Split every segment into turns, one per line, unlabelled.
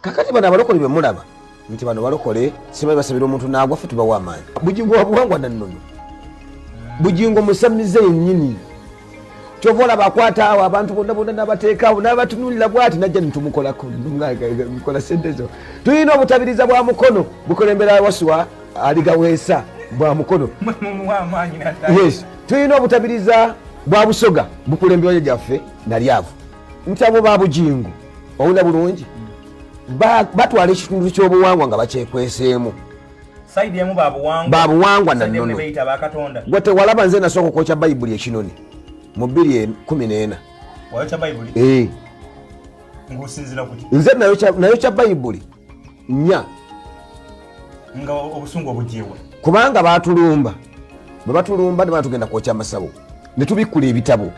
Kakati bano abalokole bemulaba nti bano balokole simanyi basabira omuntu n'agwa, ffe tubawa amaanyi. Bugingo wa buwangwa na nnono, Bugingo musamize yennyini. Kyova olaba akwata awo abantu bonna bonna n'abateekaawo n'abatunulira bwati, najja nitumukolako mukola sente zo. Tulina obutabiriza bwa mukono bukulembera Wasuwa Aligaweesa bwa mukono. Yes, tulina obutabiriza bwa Busoga bukulemberwa gyaffe Nalyavu. Nti abo ba Bugingo owulira bulungi, batwala ekitundu ky'obuwangwa nga bakyekweseemu. Babuwangwa nannono. Gwe tewalaba nze nasooka okwokya Bayibuli ekinoni mu 214. Nze nayokya Bayibuli 4 kubanga batulumba. Bwe batulumba ne batugenda kwokya amasabo, ne tubikkula ebitabo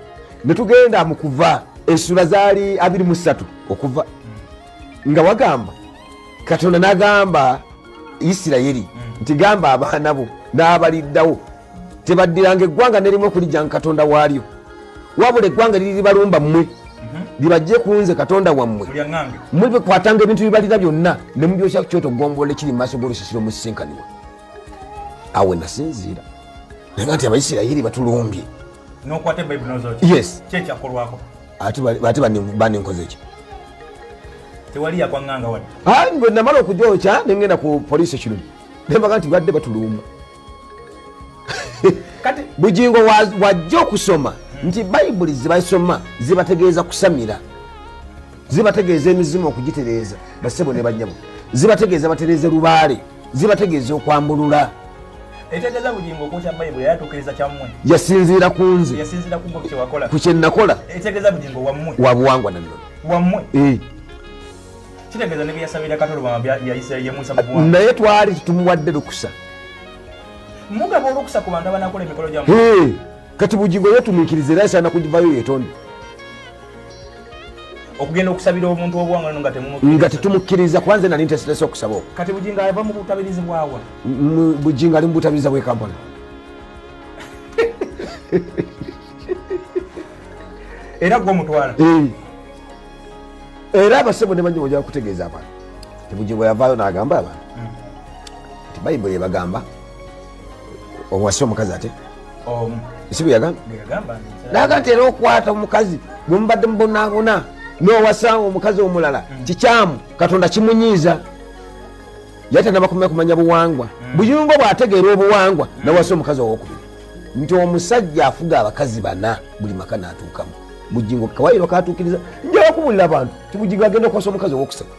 ne tugenda mu kuva essula zaali 23 okuva nga wagamba Katonda n'agamba Isirayiri nti gamba abaana bo n'abaliddawo tebaddiranga eggwanga nerimu okulijjanga Katonda waalyo, wabula eggwanga liri libalumba mmwe libajje ku nze Katonda wammwe, mubikwatanga ebintu bibalira byonna ne mubyokya ku kyoto ggombolola ekiri mu maaso g'olusisiro musisinkanibwa. Awo nasinziira naga nti Abaisirayiri batulumbye. Yes, ate baninkoze ki?
Tewali yakwaŋŋanga wadde.
Bwe namala okugyokya nengenda ku poliisi ekirumi nembaga nti badde batulumba. Bugingo wajja okusoma nti Bayibuli zibasoma zibategeeza kusamira, zibategeeza emizimu okugitereeza, basebo ne banyabo, zibategeeza batereeze lubaale, zibategeeza okwambulula.
Etegeeza Bugingo okwokya Bayibuli yatuukiriza kyammwe.
Yasinziira ku nze.
Yasinziira ku gwe kyewakola.
Ku kyenakola.
Etegeeza Bugingo wammwe.
Wa buwangwa nannono.
Wammwe. Kitegeeza ne byeyasabira Katolobama yayisa yemusa mu buwangwa.
Naye twali tetumuwadde lukusa.
Mugaba olukusa ku bantu abanakola emikolo gyammwe.
Kati Bugingo yetumiikiriza era asaana kugivayo yetonde.
Okugenda okusabira omuntu obuwangwa nga temumukkiriza.
Nga tetumukkiriza, kuba nze nali nteeseteese okusaba okwo.
Kati Bugingo ava mu butabirizi bwawa?
Bugingo ali mu butabiriza bw'e Kampala.
Era gwe omutwala?
Era abasebo ne bannyabo ojja kutegeeza abantu nti Bugingo yavaayo n'agamba abantu nti Bayibuli ebagamba owase omukazi ate si bwe yagamba, naga nti era okwata omukazi bwe mubadde mubonaabona n'owasa omukazi omulala kikyamu, Katonda kimunyiiza. Yali tanaba kumanya buwangwa. Buyungo bw'ategeera obuwangwa nawasa omukazi owokubiri, nti omusajja afuga abakazi bana buli maka n'atuukamu. Bugingo kawayiro katuukiriza. Njala kubulira abantu ti Bugingo agenda okuwasa omukazi owokusatu.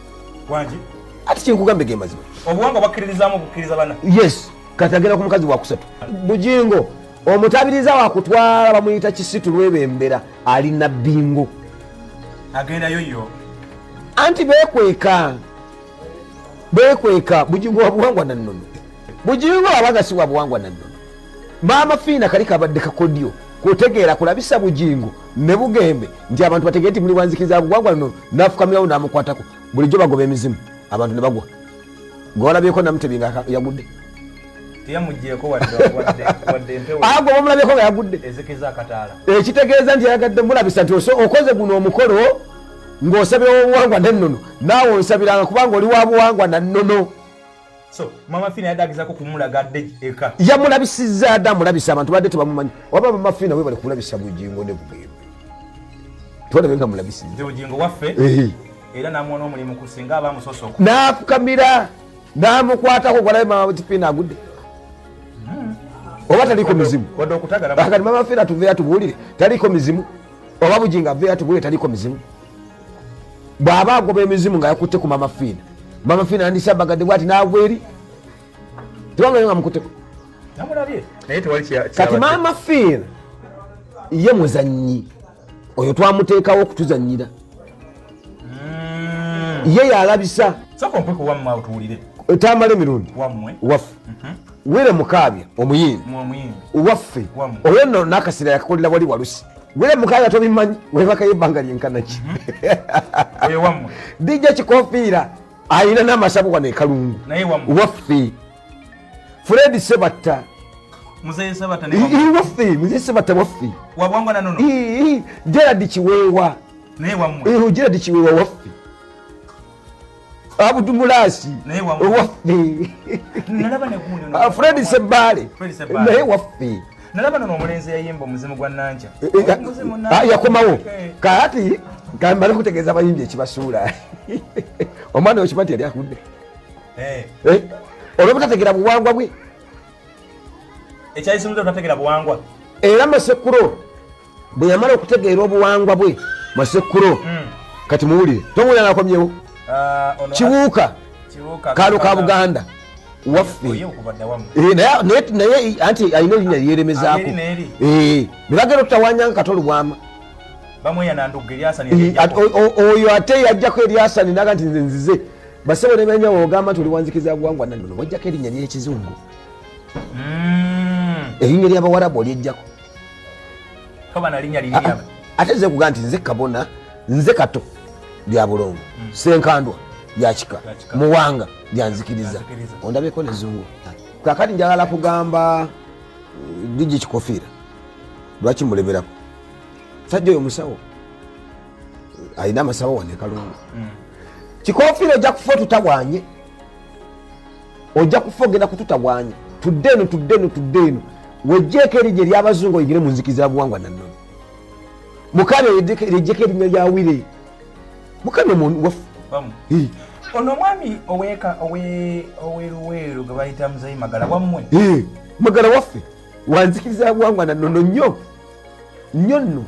Ati kyenkugambe ge mazima.
Obuwangwa bakkiririzaamu okukkiriza bana.
Yes, kati agenda ku mukazi wakusatu. Bugingo omutabiriza wakutwala bamuyita Kisitu Lwebembera, alina bingo.
Agendayo yo.
Anti bekweka bekweka. Bugingo wa buwangwa nannono. Bugingo abaga si wa buwangwa nannono. Maama Fiina kali kabadde kakodyo kutegeera kulabisa Bugingo ne Bugembe nti abantu bategeere nti muli wanzikiriza buwangwa nannono. Nafukamirawo n'amukwatako. Bulijjo bagoba emizimu abantu ne bagwa. Gwe walabyeko Namutebi nga yagudde?
Teyamugyeko wadde empewo.
Agwo bamulabyeko nga yagudde.
Ezikiza akataala.
Ekitegeeza nti yayagadde mulabisa nti okoze guno omukolo ng'osabira obuwangwa nennono, naawe onsabiranga kubanga oli wa buwangwa na nnono.
So Mama Fina yadde agezako kumulaga adde eka.
Yamulabisizza, adde amulabisa, abantu badde tebamumanyi. Waba Mama Fina webale kulabisa Bugingo ne Bugembe, twalabe nga mulabisizza
Bugingo waffe. Era namuwa n'omulimu kusinga aba amusoose oku
n'afukamira n'amukwatako. Gwalabe Mama Fina agudde oba taliko mizimu?
Wadde okutagala.
Kati Mama Fina tuveyo atubuulire taliko mizimu, oba Bugingo aveyo atubuulire taliko mizimu. Bw'aba agoba emizimu nga yakutte ku Mama Fina, Mama Fina andisa bagadde bwati n'agwa eri, tebamulabe nga mukutteko.
Namulabye naye tewali
Kati
kyabadde.
Mama Fina ye muzannyi oyo twamuteekawo okutuzannyira. Ye yalabisa.
Sooka ompe ku wammwe awo tuwulire.
Tamala emirundi.
Wammwe.
Waffe Were Mukaabya omuyimbi.
Omuyimbi.
Waffe.
Wammwe.
Oyo nno nakasira yakakolera wali walusi. Were Mukaabya tobimanyi, webakayo ebbanga lyenkanaki.
Oyo wammwe.
DJ Kikofiira ayina n'amasabu wano ekalungu.
Naye wammwe.
Waffe Fred Sebatta.
Muzeeyi Sebatta ne wammwe.
Waffe Muzeeyi Sebatta waffe.
Wabwangwa na nono.
Gerard Kiweewa.
Naye wammwe.
Gerard Kiweewa waffe. Abudumulasi waffe. Fred Sebale naye waffe.
Nalaba no omulenzi yayimba omuzimu gwa Nanja.
Yakomawo. Kaati kambale kutegeeza abayimbi ekibasuula. Omwana okimanyi yali akudde. Olw'obutategeera buwangwa bwe.
Ekyayisimuza obutategeera buwangwa.
Era Masekuro bwe yamala okutegeera obuwangwa bwe Masekuro kati muwulire tomuwulira ng'akomyewo. Kibuuka Kaalo ka Buganda waffe. Naye anti alina erinnya lyeremezaako. Ne bagenda okutawanyanga Kato Lubwama. Oyo ate yajjako Eryasani naga nti nze nzize. Basebo ne bannyawo ogamba nti oli wanzikiza buwangwa nannono wajjako erinnya ly'ekizungu. Erinnya ly'Abawarabu olyejjako. Ate nze kuga nti nze kabona nze Kato lya bulongo, Senkandwa lya kika, Muwanga lya nzikiriza. Ondabeko nezungu. Kakati njagala kugamba DJ Kikofiira lwaki mulemerako. Sajja oyo musawo alina amasawo wano e Kalungu. Kikofiira ojja kufa otutawaanye, ojja kufa ogenda kututawaanya. Tudde eno, tudde eno, tudde eno. Wejjeeko erinnya ery'abazungu oyingire mu nzikiza buwangwa nannono. Mukama lijjeko erinnya lya Wire. Mukama waffe.
Ono omwami ow'eruweero gwe bayita Muzeeyi Magala wammwe?
Magala waffe wanzikiriza buwangwa nannono nnyo nnyo nno.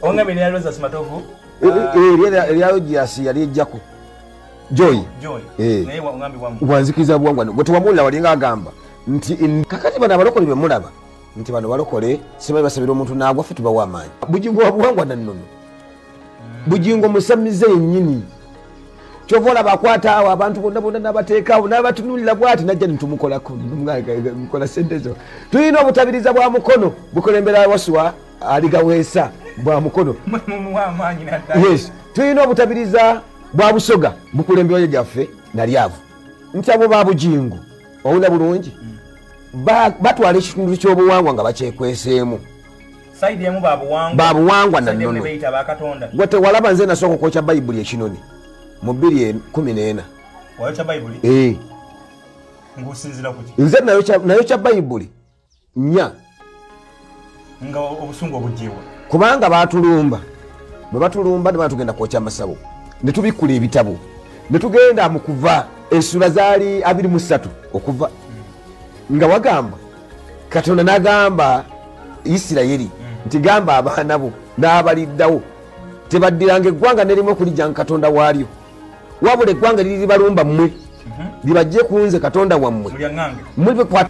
Ongambe ne Rosas Matovu?
Erya Rogers yali ejjako Joy.
Naye ongambe wammwe.
Wanzikiriza buwangwa gwe tewamuwulira walinga agamba nti kakati bano abalokole be mulaba nti bano balokole simanyi basabira omuntu n'agwa ffe tubawa amaanyi. Bugingo wa buwangwa nannono. Bugingo musamize yennyini. Kyova olaba akwata awo abantu bonna bonna n'abateeka awo n'abatunuulira bw'ati n'ajja ne tumukolako mukola ssente zo. Tulina obutabiriza bwa mukono bukulembera Waswa aligaweesa bwa mukono. Yes, tulina obutabiriza bwa Busoga bukulembera gyaffe Nalyavu. Nti abo ba Bugingo owulira bulungi batwala ekitundu ky'obuwangwa nga bakyekweseemu. Babuwangwa nannono. Gwe tewalaba nze nasooka okwokya Bayibuli ekinoni mu 2014.
Wayokya Bayibuli? Ng'osinziira ku ki?
Nze nayokya Bayibuli 4.
Nga obusungu obuggyewa.
Kubanga baatulumba. Bwe batulumba ne batugenda kwokya amasabo. Ne tubikkula ebitabo. Ne tugenda mu kuva essula zaali 23 okuva. Nga wagamba Katonda n'agamba Isirayiri nti gamba abaana bo n'abaliddawo tebaddiranga eggwanga n'erimu okulijjanga Katonda waalyo, wabula eggwanga liri libalumba mmwe libajje ku nze Katonda wammwe. Mulibekwata.